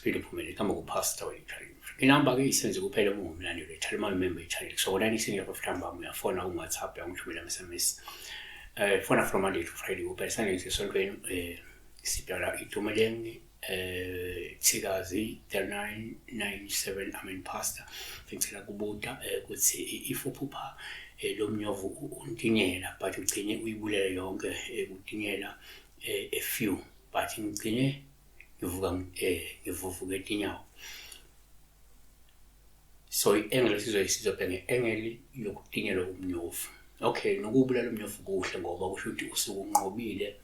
Siphinde uphumele igama kuPastor Wethu. Inamba-ke isenze kuphela uma ungumlandeli wechannel, uma uyimember yechannel. So ngona isinye of ntambama uyafona ku-WhatsApp uyangithumela ama-SMS. Fona from Monday to Friday kuphela, Sunday esontweni sibhala Itumeleng Thikazi 3997. Amen Pastor. Ngicela kubuta ukuthi if uphupha lo mnyovu untinyela but ugcine uyibulele yonke kutinyela a few but ngigcine ngivuka ngivuvuke etinyawo. So i-angle sizobheka nge-angle yokutinyelwa umnyovu. Okay, nokubulala umnyovu kuhle ngoba kusho ukuthi usuke unqobile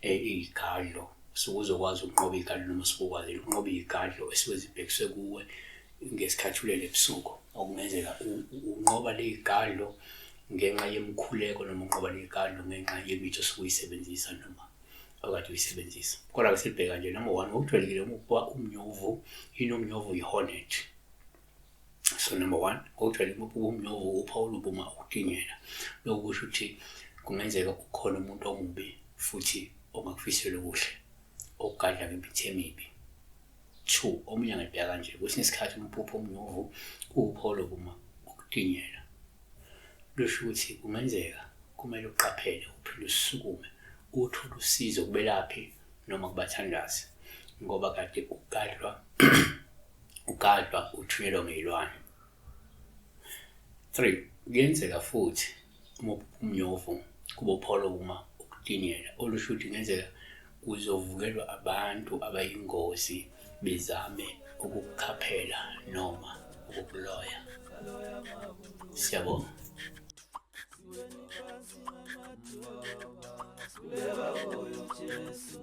iy'gadlo, usuke uzokwazi ukunqoba iy'gadlo noma usuke ukwazile ukunqoba iy'gadlo esuke zibhekiswe kuwe ngesikhathi ulele ebusuku. Okungenzeka unqoba ley'gadlo ngenxa yemikhuleko noma unqoba ley'gadlo ngenxa yemithi osuke uyisebenzisa noma okade uyisebenzisa. Kodwa-ke sibheka nje number one, ngokujwayelekile uma ubuka umnyovu, yini umnyovu? Yi-hornet. So number one, ngokujwayelekile uma ubuka umnyovu uphawula ubuma ukutinyela. Lokhu kusho ukuthi kungenzeka ukhona umuntu omubi futhi ongakufiseli okuhle, okugadla ngemithi emibi. Two, omunye angayibheka kanje, kwesinye isikhathi uma uphupha umnyovu kuwuphawu lokuma ukutinyela. Lusho ukuthi kungenzeka kumele uqaphele uphinde usukume uthole usizo kubelaphi noma kubathandazi ngoba kade ugadlwa ugadlwa uthunyelwa ngey'lwane. Three, kuyenzeka futhi uma uphupha umnyovu kube uphawu lokuma ukutinyela, olusho ukuthi kungenzeka uzovukelwa abantu abayingozi bezame ukukukhaphela noma ukukuloya. Siyabonga. Sikhuleka kuyo Jesu.